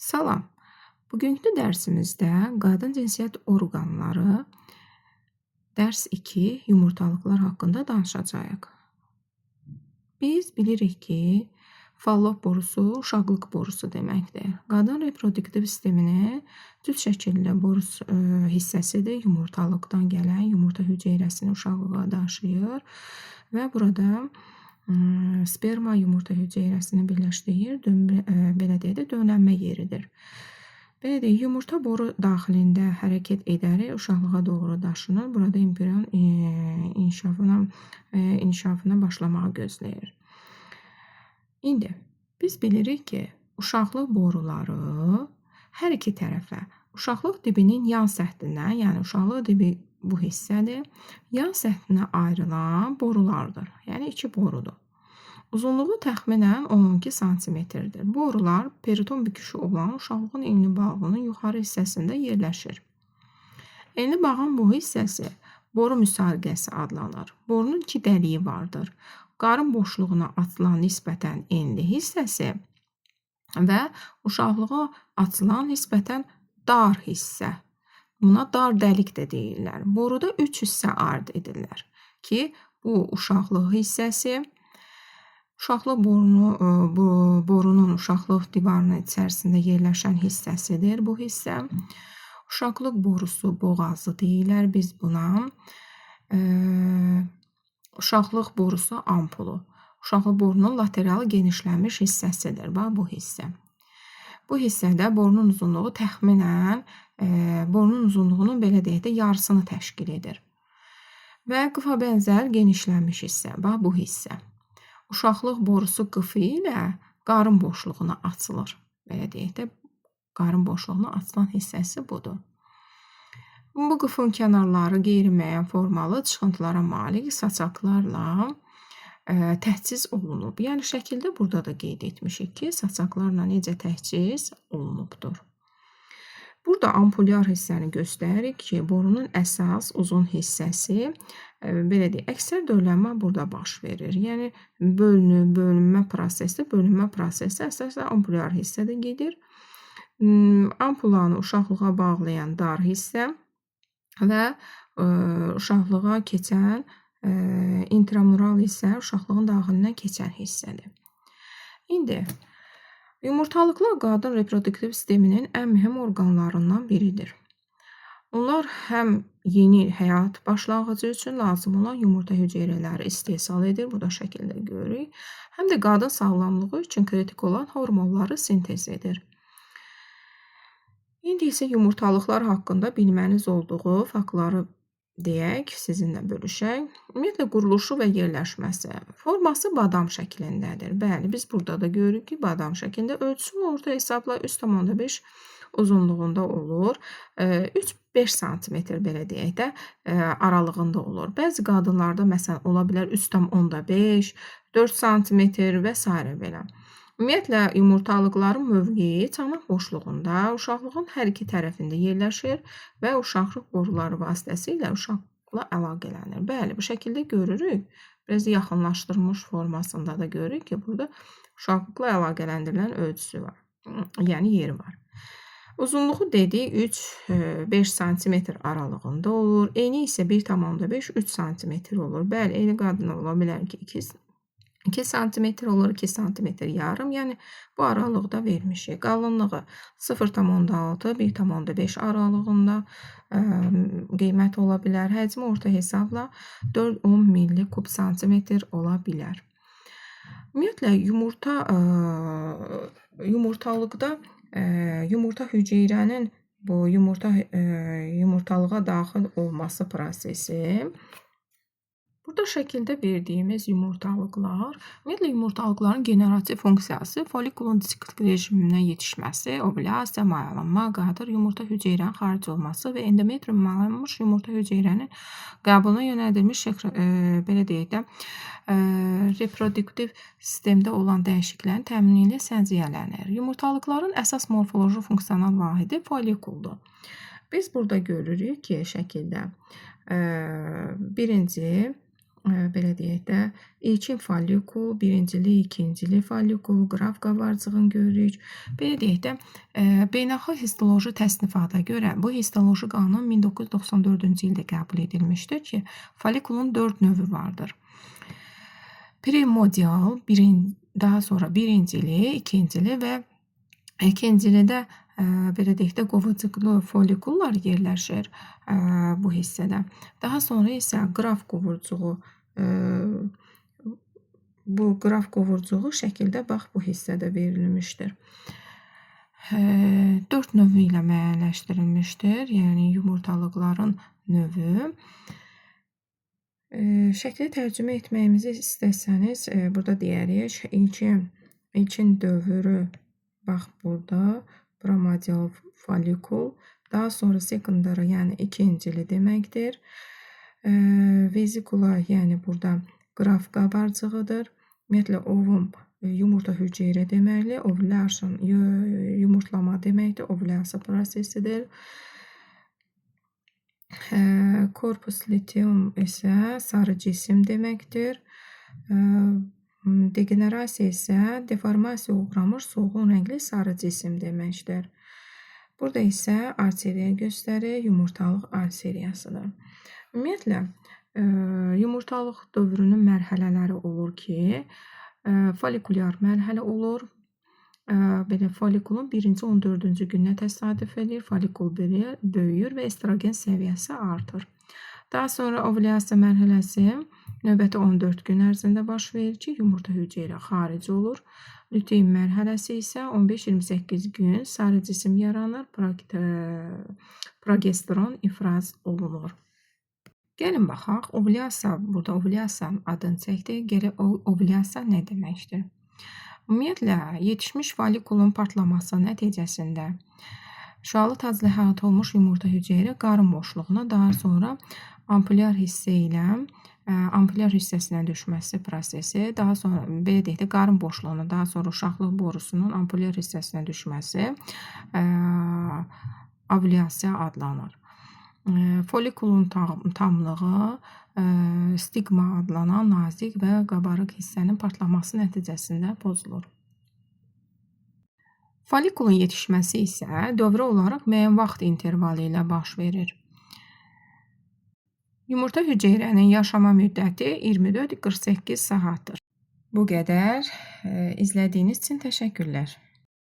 Salam. Bugünkü dərsimizdə qadın cinsiyyət orqanları dərs 2 yumurtalıqlar haqqında danışacağıq. Biz bilirik ki, fallop borusu uşaqlıq borusu deməkdir. Qadın reproduktiv sisteminin cüt şəkilli borus hissəsidir. Yumurtalıqdan gələn yumurta hüceyrəsini uşaqlığa daşıyır və burada sperma yumurta hüceyrəsini birləşdirir, belə deyək də, dövrənmə yeridir. Belə deyək, yumurta boru daxilində hərəkət edərək uşaqlığa doğru daşınır. Burada embrion inkişafına başlamağı gözləyir. İndi biz bilirik ki, uşaqlıq boruları hər iki tərəfə, uşaqlıq dibinin yan səthindən, yəni uşaqlıq dibi bu hissədir, yan səthinə ayrılan borulardır. Yəni iki borudur. Uzunluğu təxminən 12 santimetrdir. Borular periton büküşü olan uşaqlığın enli bağının yuxarı hissəsində yerləşir. Enli bağın bu hissəsi boru müsarqəsi adlanır. Borunun iki dəliyi vardır. Qarın boşluğuna atılan nisbətən enli hissəsi və uşaqlığa atılan nisbətən dar hissə. Buna dar dəlik də deyirlər. Boruda 3 hissə ayırd edirlər ki, bu uşaqlıq hissəsi, uşaqlıq borunu, bu borunun uşaqlıq divarının içərisində yerləşən hissəsidir bu hissə. Uşaqlıq borusu boğazı deyirlər biz buna. Uşaqlıq borusu ampulu. Uşaqlıq borunun lateral genişlənmiş hissəsidir. Bax bu hissə. Bu hissədə borunun uzunluğu təxminən borunun uzunluğunun belə deyək də yarısını təşkil edir. Və qıfa bənzər genişlənmiş hissə. Bax bu hissə. Uşaqlıq borusu qıfı ilə qarın boşluğuna açılır. Belə deyək də, qarın boşluğuna açılan hissəsi budur. Bu qıfın kənarları qeyri-müəyyən formalı çıxıntılara malik saçaqlarla təchiz olunub. Yəni şəkildə burada da qeyd etmişik ki, saçaqlarla necə təchiz olunubdur. Burada ampulyar hissəni göstəririk ki, borunun əsas uzun hissəsi, belə deyək, əksər döllənmə burada baş verir. Yəni bölünmə prosesi əsasən ampulyar hissədə gedir. Ampulanı uşaqlığa bağlayan dar hissə və uşaqlığa keçən intramural hissə uşaqlığın daxilindən keçən hissədir. İndi yumurtalıqlar qadın reproduktiv sisteminin ən mühüm orqanlarından biridir. Onlar həm yeni həyat başlanğıcı üçün lazım olan yumurta hüceyrələri istehsal edir, burada şəkildə görürük, həm də qadın sağlamlığı üçün kritik olan hormonları sintez edir. İndi isə yumurtalıqlar haqqında bilməniz olduğu faktları deyək, sizinlə bölüşək. Ümumiyyətlə, quruluşu və yerləşməsi. Forması badam şəklindədir. Bəli, biz burada da görürük ki, badam şəklində. Ölçüsü orta hesabla 3,5 uzunluğunda olur. 3-5 santimetr belə deyək də aralığında olur. Bəzi qadınlarda məsələn ola bilər 3,5, 4 santimetr və s. belə. Ümumiyyətlə, yumurtalıqların mövqeyi çanaq boşluğunda, uşaqlığın hər iki tərəfində yerləşir və uşaqlıq boruları vasitəsilə uşaqla əlaqələnir. Bəli, bu şəkildə görürük. Biraz yaxınlaşdırılmış formasında da görürük ki, burada uşaqlıqla əlaqələndirilən ölçüsü var, yəni yeri var. Uzunluğu dedik 3-5 santimetr aralığında olur. Eni isə 1,5-3 santimetr olur. Bəli, eyni qadına ola bilər ki, 2 santimetr olur, 2 santimetr yarım. Yəni bu aralıqda vermişik. Qalınlığı 0,6, 1,5 aralığında qiymət ola bilər. Həcmi orta hesabla 4-10 milli kub santimetr ola bilər. Ümumiyyətlə, yumurtalıqda yumurta hüceyrənin bu yumurtalığa daxil olması prosesi. Burada şəkildə verdiyimiz yumurtalıqlar, ümumiyyətlə, yumurtalıqların generativ funksiyası folikulun siklik rejiminə yetişməsi, ovulyasiya, mayalanma, qadır yumurta hüceyrənin xaric olması və endometrium mayalanmış yumurta hüceyrənin qəbuluna yönəldilmiş, belə deyək də, reproduktiv sistemdə olan dəyişikliklərin təmini ilə səciyyələnir. Yumurtalıqların əsas morfoloji funksional vahidi folikuldur. Biz burada görürük ki, şəkildə birinci Belə deyək də, ilkin follikul, birincili, ikincili follikul, qraf qabarcığını görürük. Belə deyək də, beynəlxalq histoloji təsnifata görə bu histoloji qanun 1994-cü ildə qəbul edilmişdir ki, follikulun 4 növü vardır. Primordial, daha sonra birincili, ikincili və ikincilidə belə deyək də qovacıqlı follikullar yerləşir bu hissədə. Daha sonra isə qraf qovurcuğu, bu qraf qovurcuğu şəkildə bax bu hissədə verilmişdir. 4 növü ilə müəyyənləşdirilmişdir. Yəni yumurtalıqların növü. Şəkli tərcümə etməyimizi istəsəniz, burada deyərik ilkin dövrü bax burada primordial follikul, daha sonra secondary, yəni ikincili deməkdir. Vezikula, yəni burada qraf qabarcığıdır. Ümumiyyətlə ovum yumurta hüceyrə deməkdir. Ovulation yumurtlama deməkdir. Ovulyasiya prosesidir. Corpus luteum isə sarı cisim deməkdir. Degenerasiya isə deformasiya uğramış solğun rəngli sarı cisim deməkdir. Burada isə arteriya göstərir, yumurtalıq arteriyasıdır. Ümumiyyətlə, yumurtalıq dövrünün mərhələləri olur ki, follikulyar mərhələ olur. Belə follikulun 1-ci 14-cü gününə təsadüf edir. Follikul böyüyür və estrogen səviyyəsi artır. Daha sonra ovulyasiya mərhələsi növbəti 14 gün ərzində baş verir ki, yumurta hüceyrə xarici olur. Lütein mərhələsi isə 15-28 gün sarı cisim yaranır, progesteron ifraz olunur. Gəlin baxaq, ovulyasiya, burada ovulyasiyanın adını çəkdik. Gəlin ovulyasiya nə deməkdir? Ümumiyyətlə, yetişmiş follikulun partlaması nəticəsində şüalı taclı əhatə olmuş yumurta hüceyrə qarın boşluğuna, daha sonra ampulyar hissə ilə ampulyar hissəsinə düşməsi prosesi, daha sonra belə deyək də qarın boşluğuna, daha sonra uşaqlıq borusunun ampulyar hissəsinə düşməsi ovulyasiya adlanır. Follikulun tamlığı stigma adlanan nazik və qabarıq hissənin partlaması nəticəsində pozulur. Follikulun yetişməsi isə dövrə olaraq müəyyən vaxt intervalı ilə baş verir. Yumurta hüceyrənin yaşama müddəti 24-48 saatdır. Bu qədər. İzlədiyiniz üçün təşəkkürlər.